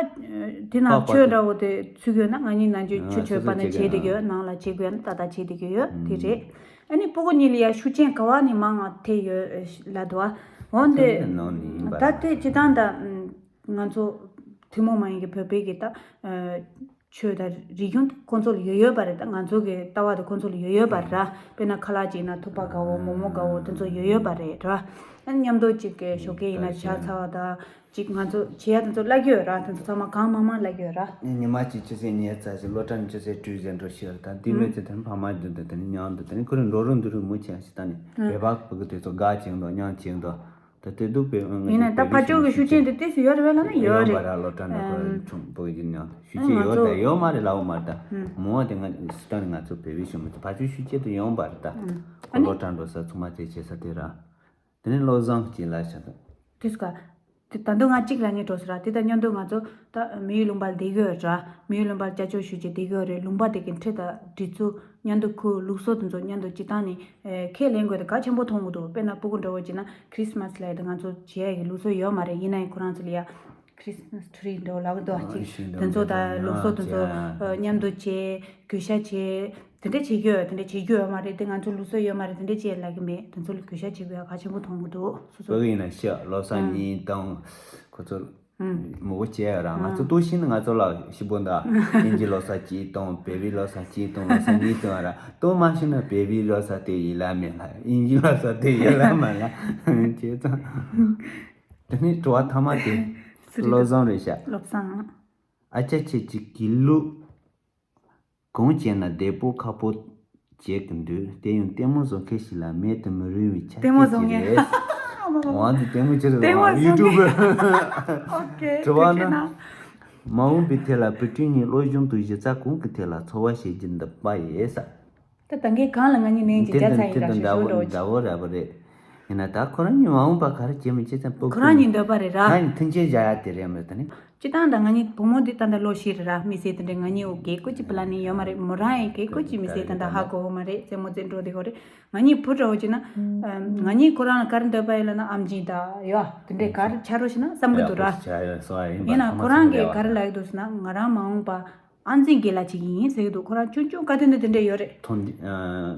དེ་ནང་ཆོས་འདྲ་བོ་དེ་ཚུགས་ཡོད་ན། ང་གཉིས་ནང་ཆོས་ཆོས་ཆོས་པ་ནང་བྱེད་བསྡད་ཀྱི་ཡོད། ནང་ལ་བྱེད་དགོས་ན་ཏག་ཏག་བྱེད་བསྡད་ཀྱི་ཡོད། དེ་རེད། ཨ་ནི་སྤུ་གུ་གཉིས་ལ་ཡ་ཤུགས་རྐྱེན་ག་བ་ནས་མང་བ་ཐེབས་ཡོད་ལབ་འདུག་ཨ། འོན་ཏེ་ད་དེ་སྤྱིར་བཏང་ད་ང་ཚོ་ཐུན་མོང་མ་ཡིན་གྱི་བོད་པའི་གི་ད་ཆོས་དང་རིག་གཞུང་ཁོང་ཚོ་ལ་ཡོད་ཡོད་པ་རེད། ད་ང་ཚོ་གི་ལྟ་བ་དེ་ཁོང་ཚོ་ལ་ཡོད་ཡོད་པ་རེད་ར། དཔེར་ན་ཁ་ལག་ཅིག་ཡིན་ན་ཐུག་པ་དགའ་བོ། མོག་མོག་དགའ་བོ་དེ་ཚོ་ཡོད་ཡོད་པ་རེད་ར། ཨ་ནི་མཉམ་དུ་ཅིག་གི་ཞོགས་ཀས་ཡིན་ན་ཇ་ཚ་བ་དང་། ཅིག་ང་ཚོ་བྱེད་ཡ་དེ་ཚོ་བརླག་གི་ཡོད་ར། དེ་ཚོ་ཚང་མ་གང་མང་མང་བརླག་གི་ཡོད་ར། ཉི་མ་གཅིག་ཆུ་ཚོད་ཉི་ཤུ་རྩ་གཅིག་སློབ་གྲྭ་ནས་ཆུ་ཚོད་དྲུག་ཙམ་འགྲོ་ཤེས་ར། ད་དེ་མོ་ཚོ་དེ་ནི་ཕ་མ་བརྒྱུད་དེ་དེ་ནི་མཉམ་དུ་དེ་ནི་ཁོ་རང་འགྲོ་རུ་འདུག་རུ་མོ་ཆེ་ཞིག་ད་ནི་ཨ། བོད་པ་ཕྲུ་གུ་དེ་ཚོ་དགའ་བྱུང་དང་མཉམ་བྱུང་དང་། ད་དེ་སྡུག་པའི་ཨང་ཡིན་ན་ད་ཕར་ཕྱོགས་ཀྱི་ཤུགས་རྐྱེན་དེ་ཏོག་ཙམ་ཡོད་རེད་བས་ལབ་ན་ཡོད་རེད། ཡོད་པ་ར། སློབ་གྲྭ་ནས་ཁོ་ཨམ། ཆུང་ཕྲུ་གུ་ཡིན་ཡང་ཤུགས་ཨ། རྐྱེན་ང་ཡོད་ད་ཚོ་ཡོད་མ་རེད་ལབ་འོ་མ་རེད་ད། ཨམ། མོ་དེ་ང་སི་ཏང་ནས་ང་ཚོ་བོད་པའི་ཞུ་མི་ཚོ་ཕར་ཕྱོགས་ཤུགས་རྐྱེན་དེ་ཡོད་པ་རེད་ད། ཨམ། ཁོ་ཨ་ནི་སློབ་གྲྭ་འགྲོ་ས་ཚང་མ་དེ་བྱེད་ས་དེ་ར། དེ་ནས་བློ་བཟང་གཅིག་ལ་བྱ་དང་། དེ་སྐད། དེ་ད་དུང་ང་གཅིག་ལ་ཉེ་འགྲོ་ཟེར་ར། དེ་དང་མཉམ་དུ་ང་ཚོ་ད་མི་ཡུལ་ལུང་པར་བསྡད་ཀྱི་ཡོད་ར། མི་ཡུལ་ལུང་པར་སྐྱབས་བཅོལ་ཞུ་བྱས་བསྡད་ཀྱི་ཡོད་རེད། ལུང་པ་དེ་གི་འཕྲེད་དང་སྒྲིག་འཛུགས་མཉམ་དུ་ཁུར། ལུགས་སྲོལ་དེ་ཚོ་མཉམ་དུ་སྤྱི་བཏང་ནས་ཨེ་ཁས་ལེན་དགོས་དེ་གལ་ཆེན་པོ་མཐོང་གི་འདུག་དཔེར་ན་སྤུ་གུ་འདྲ་བོ་བྱས་ན་ཁྲིས་མས་ལབ་ཡ་དེ་ང་ཚོ་བྱེད་ཡ་གི་ལུགས་སྲོལ་ཡོད་མ་རེད། ཡིན་ན་ཡང་ཁོ་རང་ཚོ་ལ་ཡ་ཁྲིས་མས་ཊི་རི་འདྲ་བོ་ལབ་ཀྱི་འདུག་ཨ། ཅིག་དེ་ཚོ་དང་ལུགས་སྲོལ་དེ་ཚོ་མཉམ་དུ་བྱས། གུས་ཞབས་བྱས། དེ་འདྲ་བྱེད་རྒྱུ་ཡོད། དེ་འདྲ་བྱེད་རྒྱུ་ཡོད་མ་རེད། དེ་ང་ཚོ་ལུགས་སྲོལ་ཡོད་མ་རེད། དེ་འདྲ་བྱེད་ལབ་ཀྱི་མེད། དེ་ཚོ་ལ་གུས་ཞབས་བྱེད་དགོས་ཡ་གལ་ཆེན་པོ་མཐོང་གི་འདུག་སོ་སོ། བོད་ཡིན་ན་ཤི་ལོ་གསར་གཉིས་དང་ཁོ་ཚོ་ཨུམ། མང་པོ་བྱས་ཡོད་ར། ང་ཚོ་ཨུམ། ལྟོས་ཤིག་ན་ང་ཚོ་ལ་ཤི་བོ་འདའ་ཨིན་ཇི་ལོ་གསར་གཅིག་དང་བོད་པའི་ལོ་གསར་གཅིག་དང་ལོ་གསར་གཉིས་དང་ར། ལྟོས་མ་ཤིག་ན་བོད་པའི་ལོ་གསར་དེ་ཡིན་ལ་མེད་ལ། ཨིན་ཇི་ལོ་གསར་དེ་ཡིན་ལ་མ་ལ་བྱས་ཙང་། དེ་ནས་དྲི་བ་ཐ་མ་དེ་བློ་བཟང་རེད་ཤག་བློ་བཟང་། ཨ་ཅག་ཁྱེད་ཀྱི་དགེ་ལུགས། གང་བྱས་ན་བདེ་པོ་ཁག་པོ་ བྱེད་ཀྱི་འདུག་དེ་ཡང་ལྟད་མོ་བཟོ་མཁན་ཞིག་ལ་མེད་དུ་མི་རུང་བའི་ཆ་ལྟད་མོ་རྐྱེན་བཟོ་ཞིག་མཁན། རེད། འོང་འདི་ལྟད་མོ་ཅི་རེད། ལྟད་མོ་བཟོ་མཁན། ཡུ་ཊུབ་པར། ཨོ་ཁེ། དྲི་བ་ཐུགས་རྗེ་ན། གནང་། མ་འོངས་པའི་ཐད་ལ་བུ་ཕྲུག་གཉིས་བློ་སྦྱོང་དང་གཞི་རྩ་གང་གི་ཐད་ལ་འཚོ་བ་བྱེད་རྒྱུ་འདོད་པ་ཡོད་ས། ད་ད་གིན་གང་ལ་ང་གཉིས་ནས་ཀྱི་དེ་རྒྱ་ཚ་དང་ཡིན་དེ་ར་དང་ཞུ་འདྲ་ཞུ་བོ་འགྲོ་འདྲ་བོ་ར་བ་རེད། ཡིན་ན་ད་ཁོ་རང་གཉིས་མ་འོངས་པ་ག་རེ་བྱེད་མི་བྱེད་ཙམ་སྤོབས་ཁོ་རང་གཉིས་འདོད་པ་རེད་ར། ད་ཡིན་མཐུན་རྐྱེན་བཞག་ཡ་དེ་རེད་མོད་ད་ནི། སྤྱི་བཏང་ད་ང་གཉིས་བུ་མོ་འདི་ད་ད་ལོ་ཤི་རེད་ར། མི་ཟེར་དེ་འདྲ་ང་གཉིས་འོ་གེ་ཀོ་ཅི་པི་ལ་ནི་ཡོད་མ་རེད། མོ་རང་ཡིན་གེ་ཀོ་ཅི་མི་ཟེར་ད་ད་ཧ་གོ་མ་རེད། རྩེད་མོ་རྩེད་འགྲོ་དེ་གོ་རེད། ང་གཉིས་བུ་འདྲ་བོ་བྱས་ན། ང་གཉིས་ཁོ་རང་ལ་ག་རེ་འདོད་པ་ཡོད་ལ་ན་ཨམ་ཆི་ད་ཡོད་དེ་འདྲས་ག་རེ་ཆ་རོགས་བྱས་ན་བསམ་གི་འདུག་ར། ཡིན་ན་ཁོ་རང་གིས་ག་རེ་ལབ་ཀྱི་འདུག་ཟེར་ན་ང་རང་མ་འོངས་པ། ཨ་འཛིན་དགེ་ལགས་ཅིག་ཡིན་ཟེར་གྱི་འདུག་ཁོ་རང་ཆུང་ཆུང་བཀའ་དྲིན་ནི་དེ་འདྲ་ཡོད་རེད། ཐོན་འདི་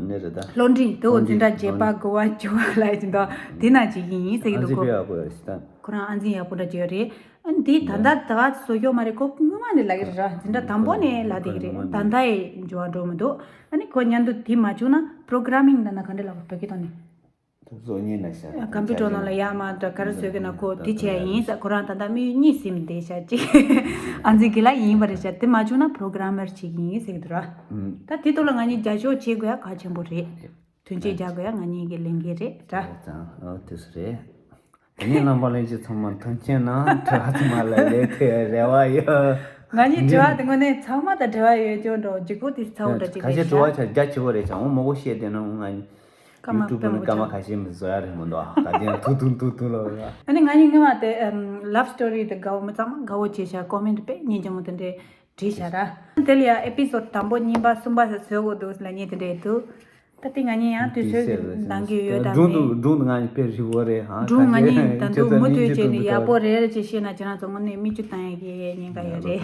ནི་རེད་ད། བློ་འདྲི་དེ་འོ་འཛིན་གྲྭ་བརྒྱད་པ་དགུ་བ་བཅུ་བ་ལ་ཡིན་ད་དེ་ན་ཅིག་ཡིན་ཟེར་གྱི་འདུག་ཨ་འཛིན་ཁོ་དཔེ་ཡག་པོ་ཡོད་རེད་ད། ཁོ་རང་ཨ་འཛིན་ཡག་པོ་འདྲ་ཅིག་ཡོད་རེད། ཨ་འདི་ད་ལྟ་ད་བཟོ་ཤོག་མ་རེད། ཁོ་སྔོན་མ་ནས་ལབ་ཀྱི་རེད་ར། འཛིན་གྲྭ་དང་པོ་ནས་ལབ་བསྡད་ཀྱི་རེད། ད་ལྟ་ཡི་འགྱུར་བ་འགྲོ་མི་འདུག་ཨ་ནི་ཁོ་མཉམ་དུ་དེ་མ་བྱུང་ན་པོ་རོ་གྷ་ར་མིང་ད་ན་ག་འདྲ་ལབ་བོད་སྐད་ཐོག་ནས། བཟོ་ཉན་ན་ཤ་ཀམ་པུ་ཊར་ནང་ལ་ཡར་མར་འདྲ་ག་རེ་བཟོས་ཀྱི་ན་ཁོ་དེ་བྱས་ཡིན་ས། ཁོ་རང་ད་ལྟ་དམིགས་ཡུལ་གཉིས་ཟིན་བསྡད་ཤག་གཅིག་ཨ་འཛིན་དགེ་ལགས་ཡིན་པ་རེད་ཤག་དེ་མ་བྱུང་ན་པོ་རོ་གྷ་ར་མར་ཅིག་ཡིན་ཟེར་གྱི་འདུག་ར། ད་དེ་ཐོག་ལ་ང་གཉིས་རྒྱབ་སྐྱོར་བྱེད་དགོས་ཡ་གལ་ཆེན་པོ་རེད། མཐུན་རྐྱེན་རྒྱག་དགོས་ཡ་ང་གཉིས་ཀྱི་ལས་འགན་རེད་ར། ཨོ་དེ་སུ་རེད། དེ་ནས་རྣམ་པ་ལྷན་རྒྱས་ཚང་མ་མཐུན་རྐྱེན་གནང་། དྲི་བ་ཚང་མ་ལ་ལན་ཐེབས་རེ་བ་ཡོད། ང་གཉིས་དྲི་བ་དེ་དངོས་གནས་ཚང་མ་དང་འབྲེལ་བ་ཡོད་ཅོག་འགྲོ་ལྗིད་ཁོག་དེ་ཚ་བོ་འདྲ་ཅིག་ཁ་ཤས་རེད་དྲི་བ་ཤག་ཆ་རྒྱ་ཆེ་བོ་རེད་ཤག་འོ་མོ་གོ་བཤད་དེ་ན་ང་ཡུ་ཊུབ་ནི་སྐར་མ་ཁ་ཤས་མི་བཟོ་ཡ་རེད་མི་འདུག་ད་དེ་ཐུག་ཐུག་ཐུག་ཐུག་ལོ། ཨ་ནི་ང་གཉིས་སྔོན་མ་དེ་ལབ་སི་ཊོ་རི་དེ་དགའ་བོ་མི་ཚང་མ་དགའ་བོ་བྱས་ཤག་ཀོ་མེན་ཊི་དཔེ་སྙིང་རྗེ་མོ་དེ་འདྲས་བྲིས་ཤག་ར། དེ་ལ་ཡ་ཨེ་པི་སོ་ཌི་དང་པོ་གཉིས་པ་གསུམ་པ་བཟོ་དགོས་འདུག་ལབ་མཁན་དེ་འདྲས་འདུག་ད་དེ་ང་གཉིས་ཡང་དུས་ཚོད་འདང་གི་ཡོད་དམ་མེད། སྒྲུང་དུ་སྒྲུང་དུ་ང་གཉིས་དཔེ་རི་བོ་རེད་ཧང་སྒྲུང་ང་གཉིས་ད་དུང་མུ་མཐུད་བྱས་ནས་ཡག་པོ་རེད་ཅེས་བཤད་ན་ཁྱེད་རང་ཚོ་དངོས་གནས་མིག་ཆུ་བཏང་ཡག་གི་ཉེན་ཁ་ཡོད་རེད།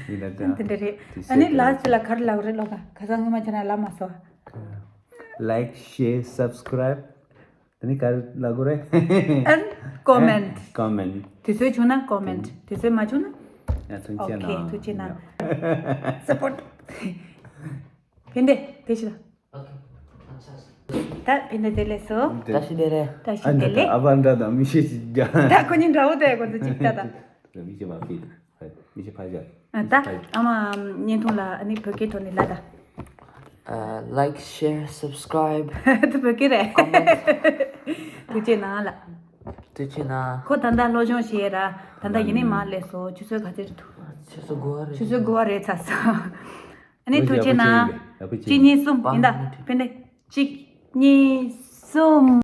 ཡིན་ད་ད་དེ་འདྲ་རེད། ཨ་ནི་ལ་སི་ཊི་ལ་ག་རེ་ལབ་རེད་ལོ། ད་ཁ་སང་སྔོན་མ་ཁྱེད་རང་ལབ་མ་སོང་། Like, share, subscribe. དེ་ནི་ག་རེ་ལབ་དགོས་རེད། And comment. Comment. དུས་ཚོད་བྱུང་ན་ཀོ་མེན་ཊི། དུས་ཚོད་མ་བྱུང་ན། ཡ་ཐུགས་རྗེ་གནང་། ཨོ་ཁེ། ཐུགས་རྗེ་གནང་། ཡ། སཔོར་ཊི། ཕན་བདེ་བདེ་ཞིག་ལ། ད་ཕན་བདེ་བདེ་ལེགས་སོ། བཀྲ་ཤིས་བདེ་ལེགས། བཀྲ་ཤིས་བདེ་ལེགས། ཨ་ཕ་འདྲ་དང་མི་ཤེས་ཅིག་རྒྱ། ད་ཁོ་གཉིས་འདྲ་བོ་དེ་ཁོ་ཚོ་ཅིག་ལྟ་ད། མི་ཤེས་པ་ཕི། མི་ཤེས་ཕ་རྒྱ། ད་ཨ་མ་བརྙན་ཐུང་ལ་ཨ་ནི་བོད་སྐད་ཐོག་ནས་ལབ་ད། Like, share, subscribe. དེ་བོད་སྐད་རེད། Comment. ཐུགས་རྗེ་གནང་ལ། ཐུགས་རྗེ་གནང་། ཁོ་ད་ལྟ་སློབ་སྦྱོང་བྱས་ར། ད་ལྟ་ཡིན་ནའི་མར་སླེབས་སོང་། ཆུ་ཚོད་ག་ཚོད་རེད་འདུག་ཆུ་ཚོད་དགུ་པ་རེད། ཆུ་ཚོད་དགུ་པ་རེད་ཚར་སོང་། ཨ་ནི་ཐུགས་རྗེ་གནང་། གཅིག་གཉིས་གསུམ་ཡིན་ད། ཕན་བདེ། གཅིག་གཉིས་གསུམ།